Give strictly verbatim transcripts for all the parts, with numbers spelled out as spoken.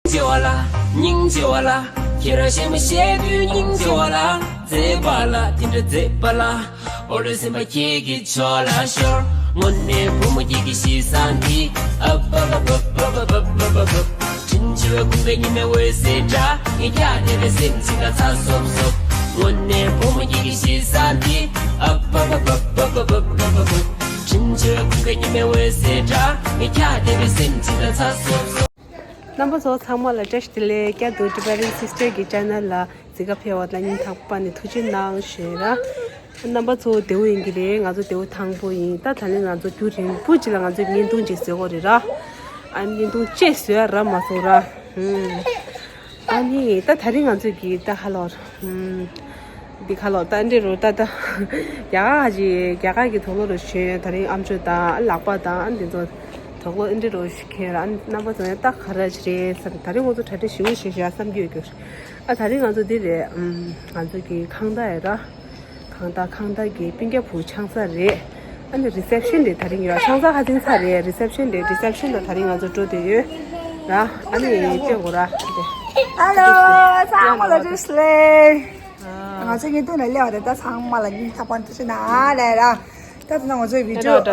ཆེ་བ་ལ། སྙིང་རྗེ་བ་ལ། ཁྱེད་རང་གཞས་མ་བཤད་དུས་སྙིང་རྗེ་བ་ལ། མཛེས་པ་ལ་དེ་འདྲ་མཛེས་པ་ལ། ཨོ་ལོ་སེམས་པ་ཁྱེད་ཀྱི་ཕྱོགས་ལ་ཤོར། དངོས་གནས་བུ་མོ་ཁྱེད་ཀྱི་གཤིས་བཟང་འདི། ཨ་བ་བ་བ། དྲིན་ཆེ་བའི་ཁུངས་ཀྱི་ཉི་མའི་འོད་ཟེར་འདྲ། ངས་ཀྱང་དེ་རེ་སེམས་ཅིག་ལ་ཚ་སོབ་སོབ། དངོས་གནས་བུ་མོ་ཁྱེད་ཀྱི་གཤིས་བཟང་འདི། ཨ་བ་བ་བ། དྲིན་ཆེ་བའི་ཁུངས་ཀྱི་ཉི་མའི་འོད་ཟེར་འདྲ། ངས་ཀྱང་དེ་རེ་སེམས་ཅིག་ལ་ཚ་སོབ་སོབ། རྣམ་པ་ཚོ་ཚང་མ་ལ་བཀྲ་ཤིས་བདེ་ལེགས། ཀྱ་དུ་ཊི་བེ་ཊན་སིས་ཊར་གི་ཅེ་ནལ་ལ་གཟིགས་ག་ཕེབས་པ་དང་སྙིང་ཐག་པ་ནས་ཐུགས་རྗེ་གནང་ཞུ་ཡ་ར། རྣམ་པ་ཚོ་བདེ་པོ་ཡིན་གྱི་རེད། ང་ཚོ་བདེ་པོ་ཐང་པོ་ཡིན། ད་ད་ལན་ང་ཚོ་རྒྱུན་རིང་པོ་ཅིག་ལ་ང་ཚོས་བརྙན་ཐུང་ཅིག་བཟོ་གི་རེད་ར། ཨ་ནི་བརྙན་ཐུང་ཅིག་བཟོ་ཡ་རག་མ་སོང་ར། ཧུམ། ཨ་ནི་ད་ད་རིང་ང་ཚོས་ཀྱི་ད་ཧ་ལོ། ཧུམ། འདི་ཁ་ལོ་ད་འདི་རུ་ད་ད། རྒྱ་གར་ཅིག་རྒྱ་གར་གྱི་དུག་ལོག་རུ་ཞོན། ད་རིང་ཨམ་ཅོག་དང་ལག་པ་དང་འདི་ཚོ་དུག་ལོག་འདི་རུ་ཞིག་ཁྱེར། ཨ་རྣམ་པ་ཚོ་ཡང་ད་ག་རེ་ཅིག་རེད་བསམ། ད་རིང་ང་ཚོ་གྲ་སྒྲིག་ཞེ་པོ་ཞིག་བྱ་བསམ་གྱི་ཡོད་རྒྱུ། ཨ་ད་རིང་ང་ཚོ་འདི་རེད། ཨམ། ང་ཚོ་གི་ཁང་བདག་ཡོད་ར། ཁང་བདག་ཁང་བདག་གི་སྤུན་ཀྱག་བུ་ཆང་ས་རེད། ཨ་ནི་རི་སེབ་ཤན་རེད། ད་རིང་ཡོད་ཆང་ས་ཁ་འཛིན་ས་རེད། རི་སེབ་ཤན་རེད། རི་སེབ་ཤན་ལ་ད་རིང་ང་ཚོ་འགྲོ་བསྡད་ཡོད་ར། ཨ་ནི་སྐྱོད་དགོས་ར། ཧ་ལོ། ཚང་མ་ལ་བཀྲ་ཤིས་བདེ་ལེགས། ང་ཚོ་བརྙན་ཐུང་ལ་སླེབས་པ་དེ་ད་ཚང་མ་ལ་སྙིང་ཐག་པ་ནས་ཐུགས་རྗེ་གནང་ལབ་ར། ད་ད་ང་ཚོའི་བི་ཌི་ཡོ་ད་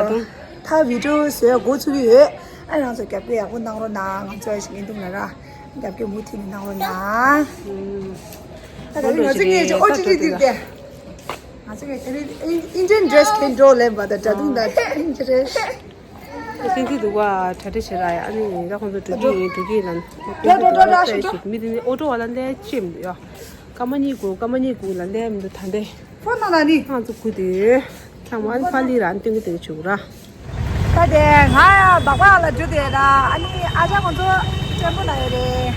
ད་བི་ཌི་ཡོ་བཟོས་འགོ་ཚུགས་ཀྱི་ཡོད། ཨ་ང་ཚོ་རྒྱབ་སྐྱོར་ཡག་པོ་གནང་རོགས་གནང་། ང་ཚོའི་བརྙན་ཐུང་ལ་ར་རྒྱབ་སྐྱོར་མུ་མཐུད་ནས་གནང་རོགས་གནང་། ད་ད་ང་ཚོ་ངས་ཅིག་ཨོ་ཅི་ཅི་དེ་དེ། ང་ཚོ་ངས་དེ་རིང་ཨིན་ཌི་ཡན་ཌི་རེ་སི་གྱོན་འགྲོ་ལབ་པ་དང་འདྲ་འདུག་ད་ཨིན་ཌི་རེ་སི། ཏན་ཏན་འདུག་ག་གྲ་སྒྲིག་བྱེད་ར་ཡ། ཨ་ནི་ད་ཁོང་ཚོ་འགྲོ་གི་ཡིན། འགྲོ་གི་ཡིན་ལ། འགྲོ་འགྲོ་འགྲོ་འགྲོ་ཞིག་འགྲོ། མི་དེ་ནི་ཨོ་ཊོ་བ་ལ་སླེབས་ཅི་མི་འདུག་ཡ། སྐར་མ་གཉིས་སྒུག་སྐར་མ་གཉིས་སྒུག་ལ་སླེབས་མི་འདུག་ད་ལྟ། ཁོ་ན་ལ་ནི། ང་ཚོ་སྒུག་དེ། ཚང་མ་ཨ་ནི་ཕ་ལི་ར་ཨ་ནི་སྟོན་གི་སྟོན་གི་བྱུག་ར། ད་དེ་ང་སྦག་སྦག་ལ་འགྲོ་དེ་ར། ཨ་ནི་ཨ་ཅག་ཁོང་ཚོ་ཀྲེན་པུ་ལ་ཡོད་རེད།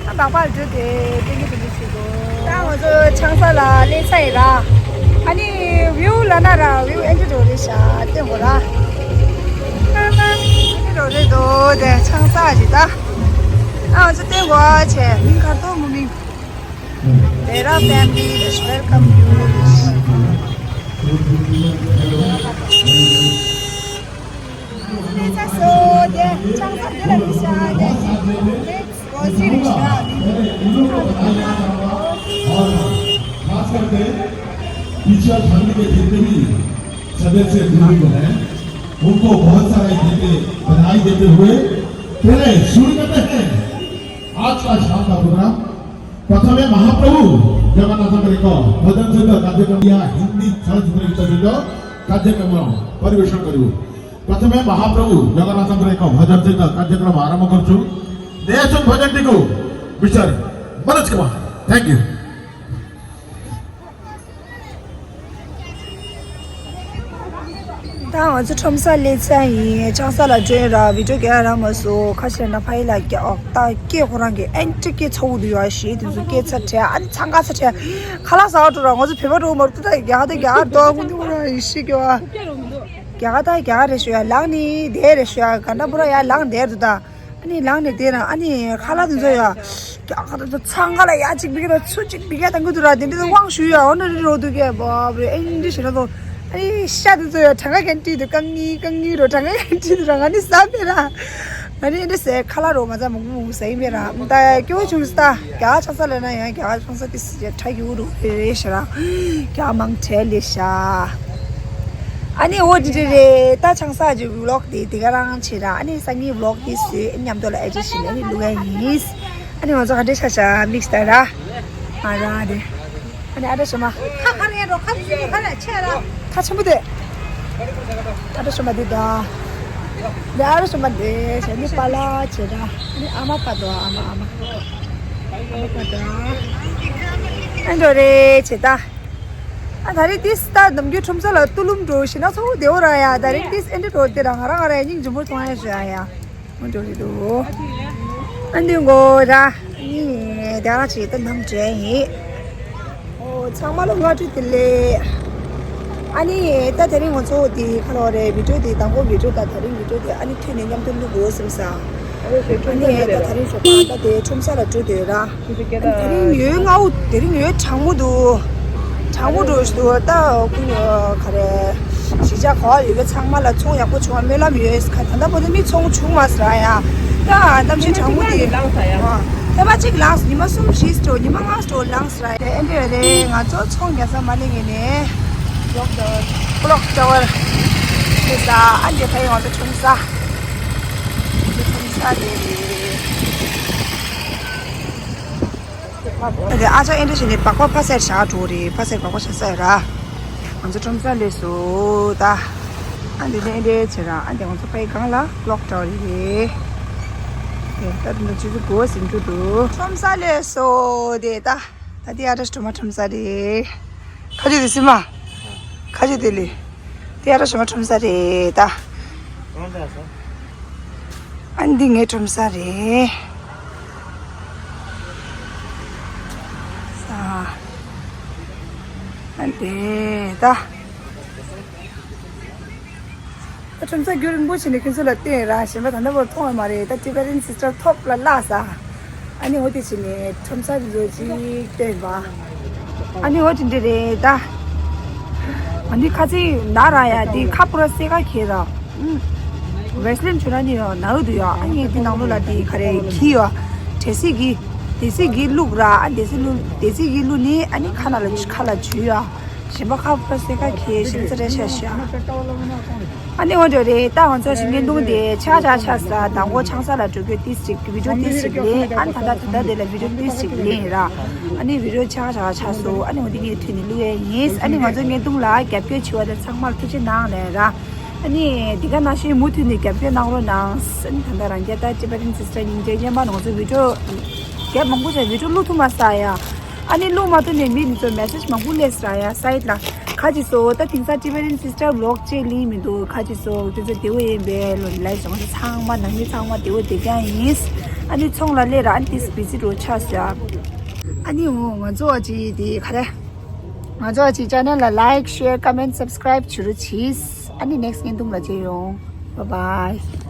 ད་སྦག་སྦག་ལ་འགྲོ་དེ་སྟོན་གི་སྟོན་གི་བྱེད་དགོས། ད་ང་ཚོ་ཆང་ས་ལ་སླེབས་ཚར་ཡིན་ར། ཨ་ནི་བིའུ་ལ་ན་ར་བིའུ་ཨེ་འདྲ་འགྲོ་རེད་ཤག་སྟོན་དགོས་ར། ཨེ་འདྲ་འགྲོ་རེད་འདུག་དེ་ཆང་ས་ཞིག་ད། ཨ་ང་ཚོ་སྟོན་དགོས་བྱས། མིང་ག་རེ་འདུག་མོ་མིང་། Dera family is welcome you. और खास करके टीचर फैमिली के जितने भी सदस्य बुजुर्ग हैं, उनको बहुत सारे देते, बधाई देते हुए पहले शुरू करते हैं आज का शाम का प्रोग्राम। प्रथमे महाप्रभु जगन्नाथଙ୍କର ଏକ ଭଜନ ସହିତ କାର୍ଯ୍ୟକ୍ରମ, ୟା ହିନ୍ଦୀ ଚଳଚ୍ଚିତ୍ର ଗୀତ ସହିତ କାର୍ଯ୍ୟକ୍ରମ ପରିବେଷଣ କରିବୁ। ପ୍ରଥମେ ମହାପ୍ରଭୁ ଜଗନ୍ନାଥଙ୍କର ଏକ ଭଜନ ସହିତ କାର୍ଯ୍ୟକ୍ରମ ଆରମ୍ଭ କରୁଛୁ। ନେଇ ଆସନ୍ତୁ ଭଜନଟିକୁ ମିଷ୍ଟର ମନୋଜ କୁମାର। Thank you. ད་ང་ཚོ་ཁྲོམ་ས་སླེབས་ཚར་ཡིན། ཆང་ས་ལ་འགྲོ་ཡིན་ར། བི་ཌི་ཡོ་རྒྱག་ཡ་རག་མ་སོང་། ཁ་ཤས་ན་ཕ་ཡི་ལ་རྒྱག་ད་སྐད་ཁོ་རང་གི་ཨེན་ཏི་སྐད་ཚ་བོ་འདུག་ཡ། ཞེས་དུས་སུ་སྐད་ཚ་དྲགས། ཨ་ནི་འཚང་ཁ་ཚ་དྲགས། ཁ་ལག་ཟ་བ་འགྲོ་ར། ང་ཚོ་བོད་པ་འགྲོ་མ་རུ་ཏུ་ད་རྒྱ་གར་ད་རྒྱ་གར་འགྲོ་མི་འདུག་ར། ཡི་ཤི་སྐྱོ་བ། རྒྱ་གར་ད་རྒྱ་གར་རེད་ཤོད་ཡ། ལག་ནི་དེ་རེད་ཤོད་ཡ། ག་འདྲ་པོ་ར་ཡ། ལག་དེ་རེད་འདུག་ད། ཨ་ནི་ལངས་ནས་བསྡད་ར། ཨ་ནི་ཁ་ལག་དེ་ཚོ་ཡ། རྒྱ་གར་དེ་ཚོ་འཚང་ཁ་ལ་ཡ་གཅིག་བི་ག་ལ་ཚུར་གཅིག་བི་ག་བཏང་གི་འདུག་ར། དེ་འདྲ་དབང་ཞུ་ཡ། འོ་ན་རི་རོ་འདུག་གས་བ་རེ། ཨ་ནི་འདི་ཞེ་ན་དོ། ཨ་ནི་ཤ་དེ་ཚོ་ཡ་གྲང་ག་གན་ཏི་དུ་རྐང་གཉིས་རྐང་གཉིས་རོ་གྲང་ག་གན་ཏི་དུ་ར། ང་ནི་ཟ་མེད་ར། ང་ནི་འདི་ཟས་ཁ་ལག་རོ་མ་ཟ་མུག་མུག་ཟ་ཡི་མེད་ར། ད་སྐྱོ་བོ་བྱུང་སི་ད། རྒྱ་གར་ཆང་ས་ལ་ན་ཡང་རྒྱ་གར་ཆང་ས་དེ་སི་ཡ་ཁྲ་ཡུ་རུ་རེ་རེ་ཤ་ར། རྒྱ་མང་ཁྲལ་ལེ་ཤ། ཨ་ནི་འོ་དེ་རེད་རེད། ད་ཆང་ས་ཀྱི་ཝི་ལོག་དེ་དེ་ག་རང་བྱེད་ར། ཨ་ནི་སང་ཉིན་ཝི་ལོག་དེ་བཟོས་མཉམ་དུ་ལ་ཨེ་ཅི་བྱེད་ནས་ཨ་ནི་བླུག་ཡ་ཡིན། ཨ་ནི་ང་ཚོ་ག་འདྲས་ཤ་ཤ་མིག་སི་ད་ར། ཨ་ར་དེ། ཨ་ནི་ཨ་འདྲ་ཞོ་མ། ཁ་ཁ་རེད་རོ། ཁ་ཆེན་པོ་ཁ་ལ་ཆེ་ར། ཁ་ཆེན་པོ་དེ། ཨ་འདྲ་ཞོ་མ་དེ་ད། དེ་ཨ་འདྲ་ཞོ་མ་དེ་བྱས་ནི་པ་ལ་བྱེད་ར། ཨ་ནི་ཨ་མ་པ་དོ། ཨ་མ་ཨ་མ། ཨ་མ་པ་དོ། ཨ་འདྲ་རེད་བྱེད་ད། ཨ་ད་རེས་ཏིས་ད་ནམ་རྒྱུན་ཁྲོམ་ས་ལ་ཏུ་ལུམ་འགྲོ་ཞེ་ན་ཚོ་བདེ་བོ་ར་ཡ། ད་རེས་ཏིས་ཨེ་འདྲ་འགྲོ་དེ་ར་ང་རང་ང་རང་སྙིང་རྗེ་མོ་མཐོང་ཡ་ཞུ་ཡ་ཡ། མོ་འགྲོ་རེད་འདུག་ཨ་འདི་མགོ་ར་ནི་དེ་ར་ཅིག་ད་ནམ་འདྲེན་ཡིན། ཨོ་ཚང་མ་ལ་སྔ་དྲོ་བདེ་ལེགས། ཨ་ནི་ད་དེ་རིང་ང་ཚོ་དེ་ཁ་ལོ་རེད། བི་ཌི་ཡོ་དེ་དང་པོ་བི་ཌི་ཡོ་ད་དེ་རིང་བི་ཌི་ཡོ་དེ་ཨ་ནི་ཐོན་ནས་མཉམ་དུ་བླུག་དགོས་བསམ་ས། ཨ་ནི་ད་དེ་རིང་ཞོགས་པ་ད་དེ་ཁྲོམ་ས་ལ་འགྲོ་འདོད་ར། དེ་རིང་ཡོད་ང་འུ་དེ་རིང་ཡོད་གྲང་མོ་འདུག་གྲང་མོ་འདུག་ཞུ་ད་ཀུན་ག་རེ་གཞིས་ཆགས་ག་བ་ཡོད་པའི་ཚང་མ་ལ་ཚོང་ཡག་པོ་བྱུང་བ་སྨོན་ལམ་ཡོད། ད་ལྟ་བར་དུ་མི་ཚོང་བྱུང་མ་ཟེར་ཡ། ད་གཏམ་བཤད་དྲང་མོ་དེ་ལངས་ས་ཡ། ཨ། ད་པ་གཅིག་ལངས། ཉི་མ་གསུམ་བཞི་སྤྲོ། ཉི་མ་ལྔ་སྤྲོ་ལངས་ར། དེ་ཨེ་འདྲ་རེད། ང་ཚོ་ཚོང་རྒྱག་ས་མ་ལེ་ངེ་ནས་ཀློག་ཊ་ཝར། ཀློག་ཊ་ཝར་དེ་ས་ཨ་འདི་ཕ་ཡི་ང་ཚོ་ཁྲོམ་ས། ཁྲོམ་ས་དེ་རེད། དེ་ཨ་ཅག་ཨེ་འདྲ་བྱས་ནས་སྦག་སྦག་ཕ་སེར་བཞག་འགྲོ་རེད། ཕ་སེར་སྦག་སྦག་བྱ་ས་ཡོད་ར། ང་ཚོ་ཁྲོམ་ས་སླེབས་སོང་ད། ཨ་འདི་ནས་ཨེ་འདྲ་བྱས་ར། ཨ་འདི་ང་ཚོ་ཕ་ཡི་སྒང་ལ་ཀློག་ཊ་ཝར་རེད། དེ་ད་དུང་ཆུ་ཚོད་དགུ་པ་ཟིན་འགྲོ་འདུག་ཁྲོམ་ས་སླེབས་སོང་དེ་ད། ད་དེ་ཨ་ཏྲ་སྒྲོལ་མ་ཁྲོམ་ས་རེད། ཁ་ཆུ་དེ་སི་མ། ཁ་ཆུ་དེ་ལི། དེ་ཨ་ཏྲ་སྒྲོལ་མ་ཁྲོམ་ས་རེད་ད། ཨ་འདི་ངའི་ཁྲོམ་ས་རེད། ས། ཨ་འདི་ད། ད་ཁྲོམ་ས་རྒྱུན་རིང་པོ་བྱས་ནས་ཁྱོད་ཚོ་ལ་བསྟན་ར། གཞན་པ་ད་ལྟ་བར་མཐོང་བ་མ་རེད། ད་ཊི་བེ་ཊན་སི་སི་ཊར་ཐོབ་ལ་བརླགས་ས། ཨ་ནི་འོ་དེ་བྱས་ནས་ཁྲོམ་ས་བི་ཌི་ཡོ་ཅིག་བསྟན་པ། ཨ་ནི་འོ་དེ་འདྲ་རེད་ད། ང་འདི་ཁ་ཚིག་ན་ར་ཡ། འདི་ཁ་པུ་ར་སེ་ག་ཁྱེར་ར། ཝེ་སི་ལིན་བྱུང་ན་ནི་ཡང་ན་འུ་འདུག་ཡ། ཨ་ནི་འདི་ནང་ལོགས་ལ་འདི་ག་རེ་གི་ཡ། དེ་སི་གི། དེ་སི་གི་བླུགས་ར། ཨ་དེ་སི་བླུགས། དེ་སི་གི་བླུགས་ནི་ཨ་ནི་ཁ་ན་ལ་ཁ་ལ་འཇུ་ཡ། གཞན་པ་ཁ་པུ་ར་སེ་ག་ཁྱེར་ཤིང་ཚ་རེ་ཤ་ཤ། ཨ་ནི་འོ་འདྲ་རེད་ད། ང་ཚོ་ཞིག་བརྙན་ཐུང་དེ་ཆ་ཆ་ཆ་ས་དང་པོ་ཆང་ས་ལ་འགྲོ་རྒྱུ་ཏིས་ཅིག་བི་ཌི་ཡོ་ཏིས་ཅིག་ལེན། ཨ་ནི་ད་ལྟ་ད་ལྟ་དེ་ལ་བི་ཌི་ཡོ་ཏིས་ཅིག་ལེན་ར། ཨ་ནི་བི་ཌི་ཡོ་ཆ་ཆ་ཆ་སོ། ཨ་ནི་འོ་དེ་ངས་ཐུན་ནས་བླུགས་ཡས་ཡིན། ཨ་ནི་ང་ཚོ་བརྙན་ཐུང་ལ་རྒྱབ་སྐྱོར་བྱས་པ་དེ་ཚང་མར་ཐུགས་རྗེ་གནང་ལེ་ར། ཨ་ནི་འདི་ག་ནང་བཞིན་མུ་མཐུད་ནས་རྒྱབ་སྐྱོར་གནང་རོགས་གནང་། ཨ་ནི་ད་ལྟ་རང་རྒྱལ་ད་ཊི་བེ་ཊན་སི་སི་ཊར་སྙིང་རྗེ་སྙན་པ་ང་ཚོ་བི་ཌི་ཡོ་རྒྱབ་མང་པོ་བྱས་བི་ཌི་ཡོ་བླུགས་ཐུབ་མ་ས་ཡ། ཨ་ནི་བླུགས་མ་ཐུབ་ནས་མི་འདི་ཚོ་མེ་སེ་ཇི་མང་པོ་སླེབས་ས་ཡ་སའིཌ་ལ། ཁ་ཅིག་སོ་ད་དེང་སང་ཊི་བེ་ཊན་སི་སི་ཊར་བི་ལོག་ཅེས་ལིང་མི་འདུག་ཁ་ཅིག་སོ་དེ་ཚོ་བདེ་བོ་ཡིན་པས་ལོ་ལའི་སོང་ཚང་མ་ནང་མི་ཚང་མ་བདེ་བོ་བདེ་རྐྱང་ཡིན། ཨ་ནི་ཚོང་ལ་སླེབས་ར། ཨ་ནི་ཏིས་བི་ཛི་འགྲོ་ཆགས་སོ་ཡ། ཨ་ནི་འོ་ང་ཚོ་ཨ་ཅི་དེ་ག་རེ། ང་ཚོ་ཨ་ཅི་ཅེ་ནལ་ལ་ལའིཀ་ཤེར་ཀོ་མེན་ཊི་སབ་སི་ཀ་རའིབ་བྱེད་རོགས་གྱིས། ཨ་ནི་ནེག་སི་ཊི་བརྙན་ཐུང་ལ་མཇལ་ཡོང་། བཱའི་བཱའི།